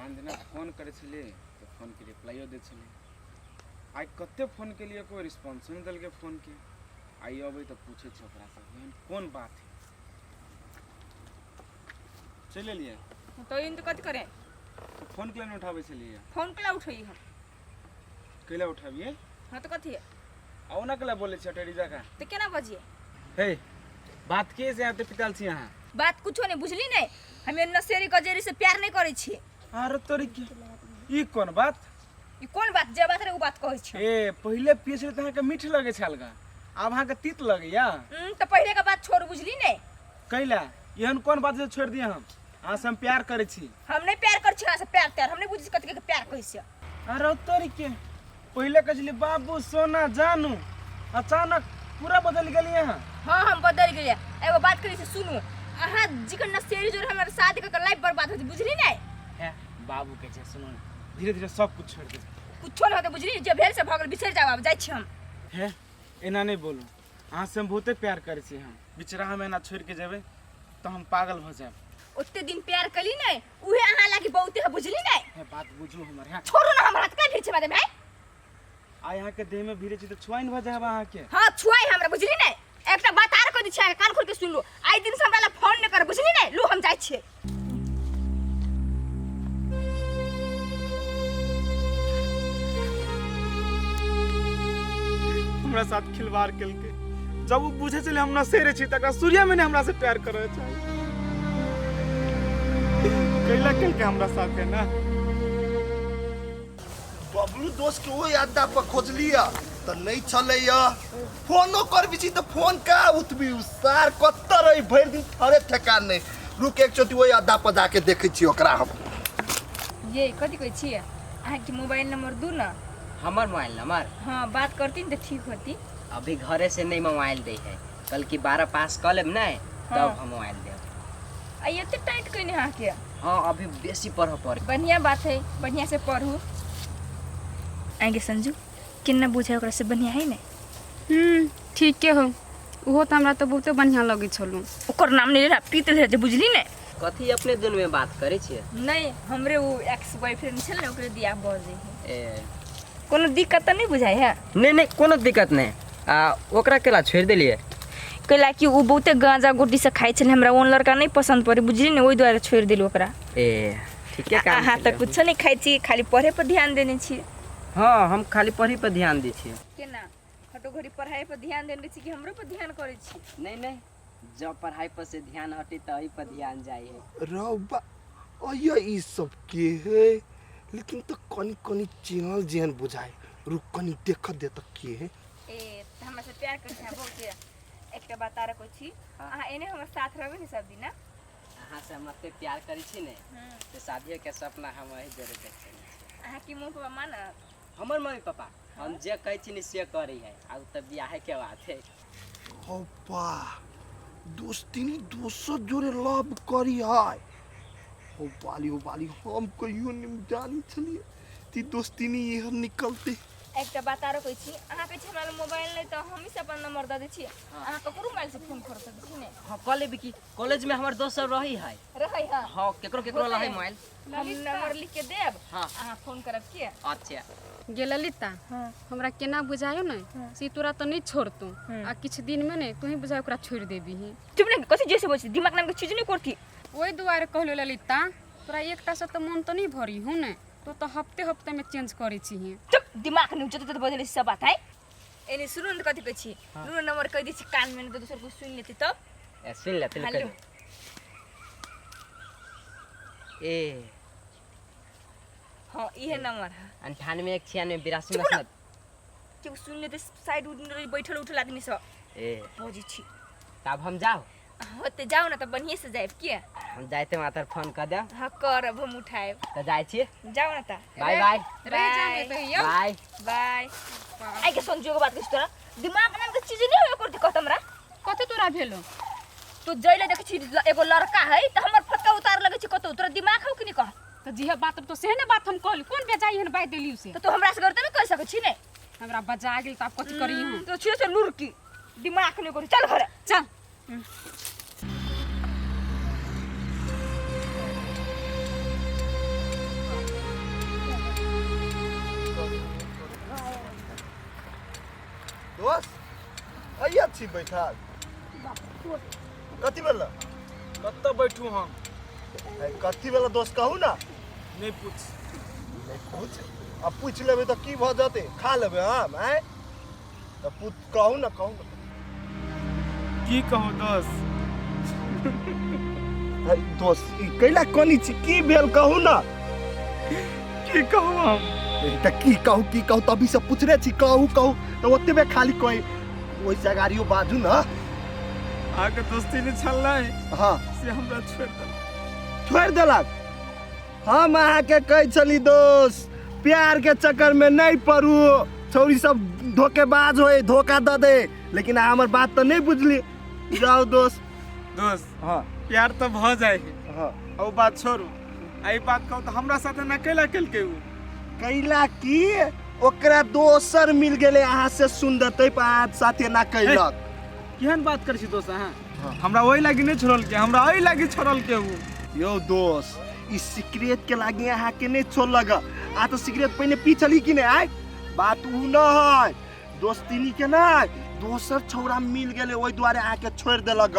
आन दिना फोन करै छलियै तऽ फोनके रिप्लाइयो दै छलै। आइ कते फोन केलियै, कोइ रिस्पॉन्सो नहि देलकै फोनके। आइ अबै तऽ पूछै छियै ओकरासँ, एहन कोन बात है। चलि एलियै। तो इन तो कथी करे? तऽ फोन केला नहि उठाबै छलियै? फोन केला उठैयै हम? कैला उठाबियै? हाँ, तऽ कथी? आ ओना कैला बोलै छियै अटेरी जकाँ? तऽ केना बजियै? हे, बात के से एते पिताल छी अहाँ? बात कुछो नहीं, बुझली नहीं? हम नशेरी गजेरी से प्यार नहीं करै छी। अरे तोरी के, ई कोन बात? ई कोन बात? जे बात रहे उ बात कहै छी। ए, पहिले पियै छलै तऽ अहाँके मीठ लगै छल गा, आब अहाँके तीत लगैया। तऽ पहिले के बात छोड़, बुझली नहीं? कैला? एहन कोन बात जे छोड़ि दिअ? हम अहाँ से हम प्यार करै छी। हम नहीं प्यार करै छी अहाँ से। प्यार त्यार हम नहीं बुझै छी, कथी के प्यार कहै छियै। अरे तोरी के, पहिले कहै छलियै बाबू सोना जानू, अचानक पूरा बदलि गेलियै अहाँ। हाँ, हम बदल गेलियै। एगो बात करै छी, सुनू। अहाँ जिकर नशेरी जोर हमर शादी कऽ के लाइफ बर्बाद होत, बुझली नहीं? हे, बाबू कहै छै, सुनू ने, धीरे धीरे सब कुछ छोड़ि देबै। कुछो नहीं होते, बुझली? जे भेल से भऽ गेल, बिसरि जाउ। आब जाइ छी हम। हे, एना नहि बोलू। अहाँ से हम बहुते प्यार करै छी। हम बिचराहमे एना छोड़ि के जेबै तऽ हम पागल भऽ जायब। ओते दिन प्यार कली नहीं, उहे अहाँ लागी बहुते है, बुझली नहीं? हे, बात बुझू हमर। हे, छोड़ू ना हमरा, हाथ का भीड़ छै बादे भाई। आइ अहाँके देहमे भिड़ै छी तऽ छुआइन भऽ जायब अहाँके। हाँ, छुआई हमरा, बुझली नहीं? एकटा बात आर कह दै छी, अहाँके कान खोल के सुन लो। आइ दिन से हमरा ला फोन नहीं कर, बुझली नहीं? लू, हम जाइ छियै। हमरा साथ खिलवाड़ केलकै। जब ओ बुझै छलै हम नशेरे छी, तकरा सूर्या में नहि हमरा से प्यार करऽ चाही। कैला केलकै हमरा साथे ना? बबलू दोस्त के ओहि अड्डा पर खोजलियै तऽ नहि छलैया। फोनो करबी छी तऽ फोन का उठबी? उ सार कतऽ रही भरि दिन, थरे ठेकान नहि। रुक, एक चोटी ओहि अड्डा पर जाके देखै छी ओकरा हम। ये कथी कहै छियै? अहाँके मोबाइल नंबर दू ना। हमर मोबाइल नंबर? हाँ, बात करती ने तऽ ठीक होती। अभी घरे से नहीं मोबाइल दै है। कल की 12 पास कऽ लेब ने, तब हम मोबाइल देब। आ एते टाइट कइने अहाँके? हाँ, अभी बेसी पढ़ऽ पड़े। बढ़िया बात है, बढ़िया से पढ़ू। आगे संजू, केना बुझाय ओकरा से बढ़िया है ने? ठीके हो। ओहो तऽ हमरा तऽ बहुते बढ़िआँ लगै छलौ। ओकर नाम नहीं लेना, पीत ले बुझली ने? कथी अपने दुनू में बात करै छियै? नहीं, हमरे वो एक्स बॉयफ्रेंड छल ने, ओकरे दिया बजै है। ए, कोनो दिक्कत तऽ नहीं बुझाय है? नहीं नहीं, कोनो दिक्कत नहीं। आ ओकरा केला छोड़ि देलियै? कैला कि ओ बहुते गांजा गोटी से खाइ छलै, हमरा ओन लड़का नहीं पसंद पड़े, बुझली ने? ओहि दुआरे छोड़ि देलहुँ ओकरा। ए, ठीके काम। अहाँ तऽ केलियै। कुछो नहीं खाइ छी, खाली पढ़े पर ध्यान देने छी। हाँ, हम खाली पढ़ी पर ध्यान दै छियै। केना हटो घड़ी पढ़ाई पर ध्यान देने छी कि हमरो पर ध्यान करै छी? नहीं नहीं, जब पढ़ाई पर से ध्यान हटी तऽ एहि पर ध्यान जाइ है। रौबा, अय्या ई सब के है? लेकिन तऽ कनि कनि चिन्हल जेहन बुझाय। रुक, कनि देख दे तऽ के है। ए, तऽ हमरा से प्यार करै छी अहाँ बहुते। एकटा बात आर कहै छी, अहाँ एने हमर साथ रहबै ने सब दिन? अहाँ से हम एते प्यार करै छी ने, तऽ शादियो के सपना हम अही जोरे देख छी। अहाँके मम्मी पापा मानत? हमर मम्मी पापा हम जे कहै छी ने से करै है। आब तऽ बियाहे के बात है। अब्बा, दोस्तिनी दोसर जोरे लव करी है। हो बाली, हो बाली, हम कहियो नहीं जानी छलिए ती दोस्तिनी एहन निकलते। एकटा बात आरो कहै छी। अहाँ कहै छी हमरा लग मोबाइल नहि, तऽ हमही से अपन नंबर दऽ दै छी। अहाँ ककरो मोबाइल से फोन कर सकै छी ने? हाँ, कऽ लेबै की। कॉलेज में हमर दोस्त सब रही है। रहै? हाँ। हाँ, केकरो केकरो होतै। रहै मोबाइल। हम नंबर लिख के देब। हाँ। अहाँ फोन करब के? अच्छा। गे ललिता, हमरा केना बुझायो ने से तोरा तऽ नहि छोड़तौ, आ किछु दिनमे ने तोही बुझाय ओकरा छोड़ि देबही। चुप ने, कथी जैसे बोल छी, दिमाग नाम के चीज नहीं करती। ओहि दुआरे कहलियौ ललिता, तोरा एकटासँ तऽ मोन तऽ नहि भरी हूँ ने, तो तऽ हफ्ते हफ्तेमे चेंज करै छिही। चुप, दिमाग नहीं जते तते बदले सब बात है। एने सुनू ने, कथी कहै छी? नून नंबर कहि दै छी कान में, तऽ दोसर कोई सुनि लेतै तब। ए, सुन ले। हेलो। ए। हाँ, इहे नंबर है। 98 1 96 82 चुप ना। 90। केओ सुनि लेतै, साइड उड बैठल उठल आदमी सब। ए। बजै छी। तब हम जाओ। होते, जाउ ने तऽ बढ़िएँ से जायब के। हम जाइते मात्र फोन कर देब। हाँ, करब, हम उठायब। तऽ जाइ छी। जाउ ने तऽ। बाय बाय। रहि जामे तऽ यौ। बाय। बाय। आइ के संजोग बात कहै छी, तोरा दिमाग नाम के चीज नहीं होय करती, कहत हमरा। कथी तोरा भेलो? तू जइले देखै छी एगो लड़का है तऽ हमर फटका उतार लगै छी कतौ। तोरा दिमाग हौ कि नहीं कह? तऽ जिहे बात तो सेहे ने बात हम कहली। कोन बेजाई एहन बाजि देली से? तऽ तू हमरा से करते ने कहि सकै छी ने? हमरा बजा गेल तऽ आब कथी करी हम? तो छियै से लुड़की, दिमाग नहीं करी। चल घरे। चल। छी बैठल कथी भेल कतऽ बैठू हम कथी भेल दोस्त कहू ना नहि पूछ नहि पूछ आ पूछि लेबै तऽ की भऽ जेतै खा लेबै हम आँय तऽ पूछ कहू ना कहू ना की कहू दोस्त है दोस्त ई कैला कनी छी की भेल कहू ना की कहू हम तऽ की कहू की कहू तभी से पूछने छी कहू कहू तऽ ओतबे खाली कही ओहिसँ अगाड़ियो बाजू ना अहाँके दोस्ती नहि छलै हाँ से हमरा छोड़ि देलक छोड़ि देलक हम अहाँके कहै छली दोस्त प्यार के चक्कर में नहीं पड़ू छौरी सब धोखेबाज होए धोखा दऽ दे लेकिन अहाँ हमर बात तऽ नहीं बुझली जाओ दोस्त दोस्त हाँ प्यार तऽ भऽ जाइ है हाँ आ ओ बात छोड़ू आ ई बात कहू तऽ हमरा साथे ना कैला केलकै उ कैला की ओकरा दोसर मिल गेलै अहाँ से सुन्दर ताहि पर अहाँ साथे ना कैलक केहन बात करै छी दोस्त अहाँ हमरा ओहि लागी नहि छोड़लकै हमरा ओहि लागी छोड़लकै उ यौ दोस्त ई सिगरेट के लागी अहाँके नहि छोड़लक आ तऽ सिगरेट पहिने पी छली कि नहि आय बात उ न है दोस्तीनी के नहि दोसर छौड़ा मिल गेलै ओहि दुआरे अहाँके छोड़ि देलक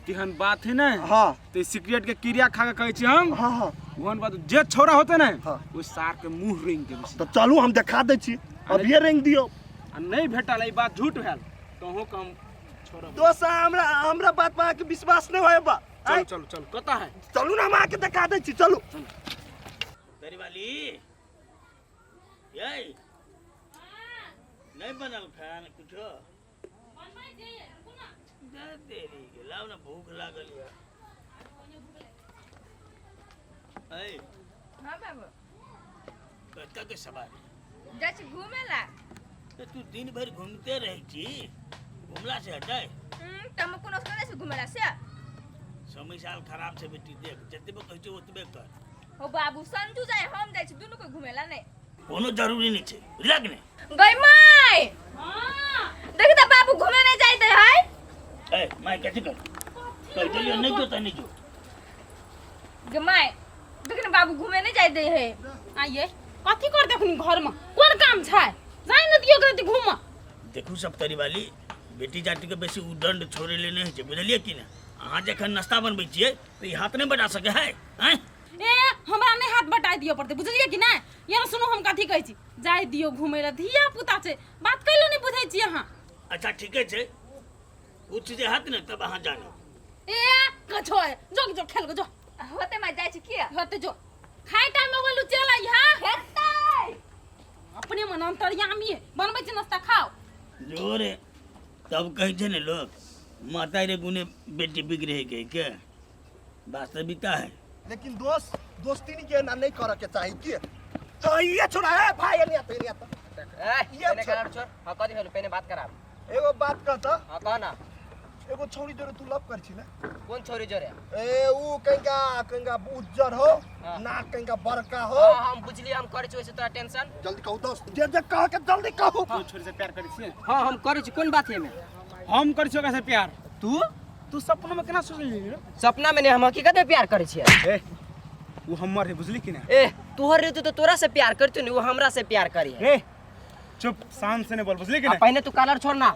तेहन बात है ने हाँ तऽ सिगरेट के क्रिया खा के कहै छी हम हाँ हाँ ओहन बात जे छौड़ा होते ने हाँ। ओहि सार के मुंह रेंग देबै तऽ चलू हम देखा दै छी अभिये रेंग दियौ आ नहि भेटल ई बात झूठ भेल तोहूँ के हम छोड़ब दोस्त हमरा हमरा बात पर अहाँके विश्वास नहि होय बा चलू चलू चलू कतऽ है चलू ने हम अहाँके देखा दै छी चलू तरी वाली यही नहीं बनल खाना कुछो दे देरी के लाओ ना भूख लागल या ऐ हाँ बाबू कतऽ के सवारी जाइ छी घूमे ला तो तू दिन भरि घूमते रहै छी घुमला से हटै तऽ हम कोनो जाइ छी घूमे ला से समय साल खराब छै बेटी देख जतबे कहै छै ओतबे कर हो बाबू संजू जाय हम जाइ छी दुनू कोई घूमे ला नहीं कोनो जरूरी नहीं छै बुझलक ने गई माय देख त बाबू घूमे नहीं जाय दे है ए माय कथी कर कह देलियो नहीं जो त नहीं जो गे माय देख ने बाबू घूमे नहीं जाय दे है आइए कथी कर देखनी घर में कोन काम छै जाय न दियो के घूम देखू सब तरी वाली बेटी जाति के बेसी उदंड छोड़े ले नहीं छै बुझलियै कि ने अहाँ जखन नाश्ता बनबै छियै तऽ ई हाथ नहि बटा सकै है आँय ए हमरा नहि हाथ बटाय दिअ पड़तै बुझलियै कि नहि यहाँ सुनू हम कथी कहै छी जाय दियौ घुमै लए धिया पुता छै बात कैले नहि बुझै छी अहाँ अच्छा ठीके छै कुछ जे हैत ने तब अहाँ जानब ए कछो है जो जो खेल के जो होते माय जाइ छी किया होते जो खाय टाइम में बोलू चल आई हां हेतै अपने मन अंतर्यामी है बनबै छी नाश्ता खाओ जोरे तब कहै छै ने लोक माता रे गुने बेटी बिगड़े के के वास्तविकता है लेकिन दोस्त दोस्ती नहीं के ना नहीं करे के चाही के तो ये छोड़ा है भाई नहीं आता नहीं आता ए, ये पहले छोड़। कलर छोड़ हाँ कथी भेल पहले बात कराब एगो बात कहता हाँ कह ना एगो छौड़ी जोरे तू लव कर छी ना कोन छोरी जोरे ए ऊ कनिका कनिका उज्जर हो हाँ। नाक कनिका बड़का हो हाँ हम बुझलियै हम करै छी ओहिसे तोरा टेंशन जल्दी कहू दोस्त जे जे कह के जल्दी कहू तू छोरी से प्यार करै छियै हाँ हम करै छी कोन बात है एमे हम करै छियै ओकरा से प्यार तू तू सपना में केना सोचली रे सपना में नहीं हम हकीकत में प्यार करै छियै ए वो हमर है बुझली कि ना ए तोहर रे तो तोरा से प्यार करतू नहीं वो हमरा से प्यार करी है ए चुप शान से नहीं बोल बुझली कि आ ना पहले तू कलर छोड़ ना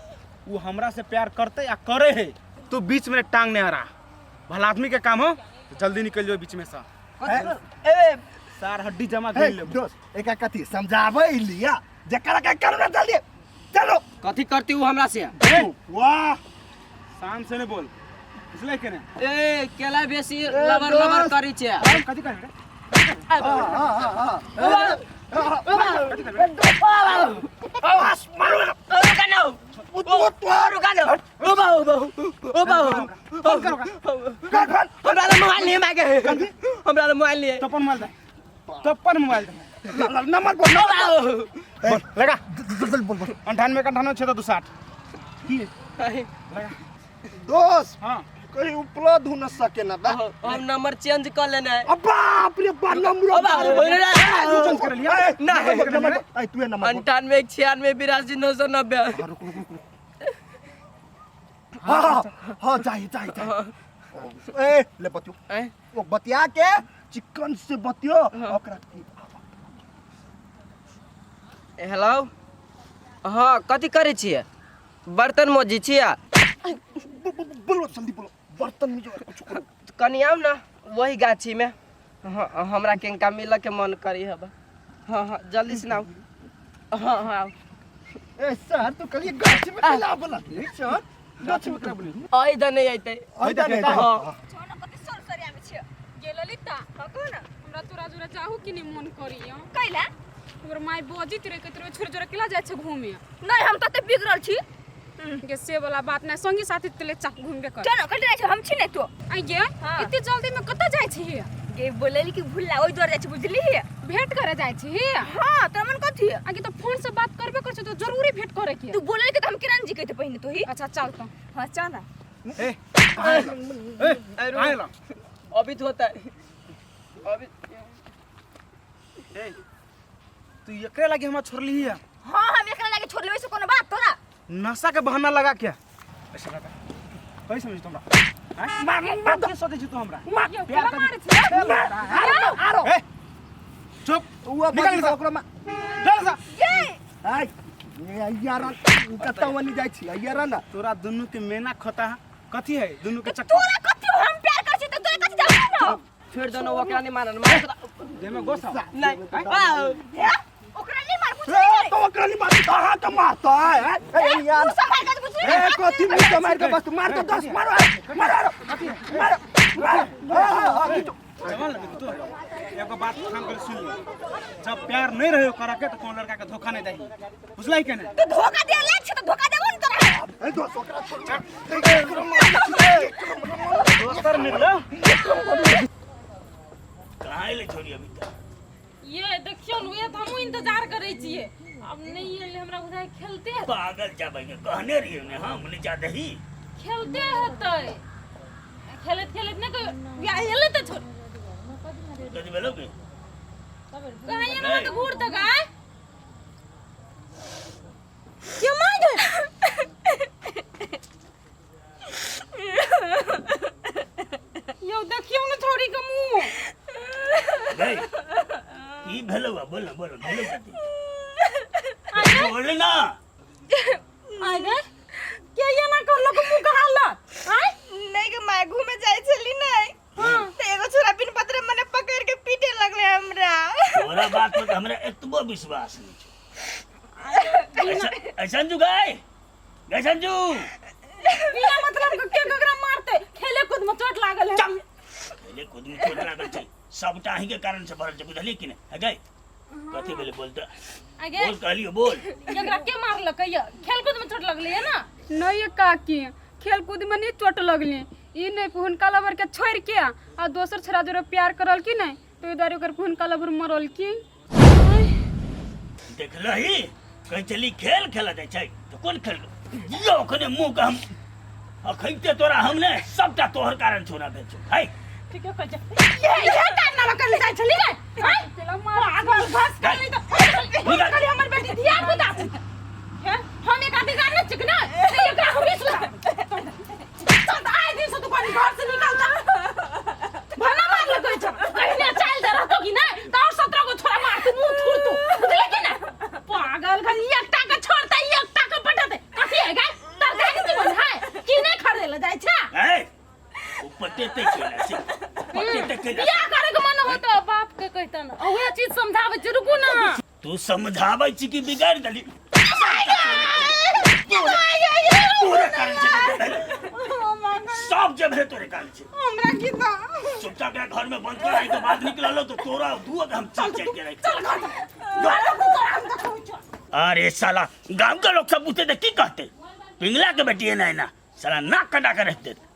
वो हमरा से प्यार करते या करे है तू बीच में टांग नहीं आ रहा भला आदमी के काम हो तो जल्दी निकल जाओ बीच में से ए सार हड्डी जमा ए कर ले दोस्त एक कथी समझाबै लिया जे कर के करू ना जल्दी चलो कथी करती वो हमरा से वाह शान से नहीं बोल बुझले कि नहीं ए केला बेसी लबर लबर करी छे कथी कर रे बस मारू हमरा लग मोबाइल नहीं मांगे हमरा लग मोबाइल नहीं तपन मोबाइल दे तपन मोबाइल दे नंबर बोल बोल लगा बोल बोल बोल 98 98 6 2 60 दोस्त हाँ कहीं उपलब्ध हो न सके ना बा हम नंबर चेंज कर लेना है अब बाप रे बाप नंबर चेंज कर लिया नहीं। नंबर ए तू नंबर बोल। 98 96 82 990 हाँ हाँ हाँ चाहिए चाहिए चाहिए ए ले बतियो ए वो बतिया के चिकन से बतियो ओकरा हेलो हाँ कथी करै छियै बर्तन मोजी छिया। बोलो जल्दी बोलो, बर्तन में जो कुछ करो। कनी आउ ना वही गाछी में, हाँ हमरा केनका मिल के मन करी हब। हाँ हाँ जल्दी से आओ। हाँ हाँ आओ। ए सर तो कल ये गाछी में केला बोला ए सर गाछी में केला बोली। अइ द नहीं अइतै। अइ द नहीं। हाँ। छोना कति सर सर आबै छियै। गे ललिता। हाँ कहो ना। हमरा तोरा जोरा चाहू कि नहीं मन करियो। कैला? हमर माय बजित रहे कहत रहे छोड़ जोरा केला जाइ छै घूमे। नहीं हम तते बिगड़ल छी। गे से वाला बात नहीं, संगी साथी तले चाह घूमबे कर। चलो कते जाइ छै हम छी नै तो। आई गे हाँ। इतने जल्दी में कतऽ जाइ छी? गे बोलली कि भुल्ला ओइ दुआरे जाइ छै बुझली? भेंट करे जाइ छी? हाँ तोरा मन कथी? आगे तो फोन से बात करबे कर छै तो जरूरी भेंट करे के। तू बोलली कि हम किरण जी कहते पहिने तोही। अच्छा चल तो। हाँ चल ना। ए कहाँ एला? ए कहाँ एला? अभी तो होता है अभी। ए तू एकरे लागी हमरा छोड़ली है? हाँ हम एकरा लागे छोड़ले वैसे कोनो बात तोरा? नशा के बहाना लगा के ऐसा लगा कैसे समझ हमरा? मार मार के सोचे छी तू हमरा? यो केला मारे छी? आरो ए चुप उआ निकल बजी ओकरा मा चल सा। ये आइ ए यार कत्ता वनी जाइ छी यार ना। तोरा दुनू के मेना खोता कथी है दुनू के चक्कर? तोरा कथी हम प्यार कर छी त तोरा कथी जान ना? छोड़ दो ना ओकरा नहीं मारन मार देह में गोसा नहीं। हे ओकरा नहीं मार बुझली? ए तो ओकरा नहीं मारता हां तो मारता है। ए यार तू संभाल के बुझली? ए कथी मुंह से मार के बस मार तो 10 मारो मारो मारो मारो। जवान लगे तू एगो बात कान कर सुन ले, जब प्यार नहीं रहे ओकरा के तो कोनो लड़का के धोखा नहीं दही, बुझलाई के नहीं? तू धोखा दे ले छी त धोखा देबो न तोरा। ए दोस्त ओकरा छोड़ दोस्तर मिललो कहाँ एलै छोरी अभी तक? ये देखियो न ये तो हमहूँ इंतजार करै छियै, अब नहीं एलै हमरा बुझाइ खेलते हेतै। पागल जाबै के कहने रहियै ने हम नहीं जा दही। खेलते हेतै, खेलैत खेलैत ने कोई एलै तऽ छोड़ कथी भेलौ के? कहाँ ये ना तो घूर तक आय ये मार गए। यो देखियो न छोरी के मुंह। गई की भेलौ? बोल ना बोल भेलौ कथी? बोल ना। आय गए के ये ना करलो के मुंह के हालत? आय नहीं के my घूमे जाय छली नहीं त एगो छोरा बिन पत्र मने पकड़ के पीटे लगले हमरा। तोरा बात पर हमरा एतबो विश्वास नहीं छौ। ऐसा संजू गए गए संजू बिना मतलब के के ककरा मारते? खेले कूद में चोट लागल है। खेले कूद में चोट लागल छै सबटा अहीं के कारण से भरल छै बुझलियै कि नहीं? गए कथी भेलै बोल त। आगे बोल कहलियो बोल। एकरा के मारलक? खेल कूद में चोट लगलै है ना? नहीं काकी खेल कूद में नहीं चोट लगली, ई नहीं हुनका लवर के छोड़ के आ दोसर छोरा जोरे प्यार करल की नहीं तो ई दुआरे ओकर हुनका लवर मरल की। देखलही कहै छली खेल खेलऽ जाइ छै तऽ कोन खेल दियौ अखने मुँह के हम अखैते तोरा हम ने सबटा तोहर कारण छौ ना भेल छौ। है ठीके कहै छै। ये ये कारनामा करले जाइ छली रे? आँय? पागल घस करली तऽ कहली हमर बेटी धिया पुता छै। हे हम एक आदमी गाने छिक ना ते एकरा हम सुधा। चल आइ दिन से तू कनी घर से निकल जा। भला मारल कहै छ कहिने चाल दे रहतो कि नै त और 17 गो छोरा मार तू मुंह थुर तू बुझले कि नै? पागल घन एकटा के छोड़ते एकटा के पटते कथी है गे तरकारी जीवन है कि नै खरीदे ल जाइ छै? है ओ पटेते केला से पटेते केला। बियाह करे के मन हो त बाप के कहतन उहे चीज समझाबै छी रुकू ना। तू समझाबै छी कि बिगाड़ देली? तोरे कारण छै सब जे भेलै तोरे कारण छै। हमरा की त चुपचाप एकरा घर में बंद कर आई के बाद निकललो तो तोरा दुओ के हम चल चल के राखि। चल घर घर तोरा हम देखबै छौ। अरे साला गांव के लोग सब पूछते थे की कहते पिंगला के बेटी है ना साला नाक कटा के रख देते।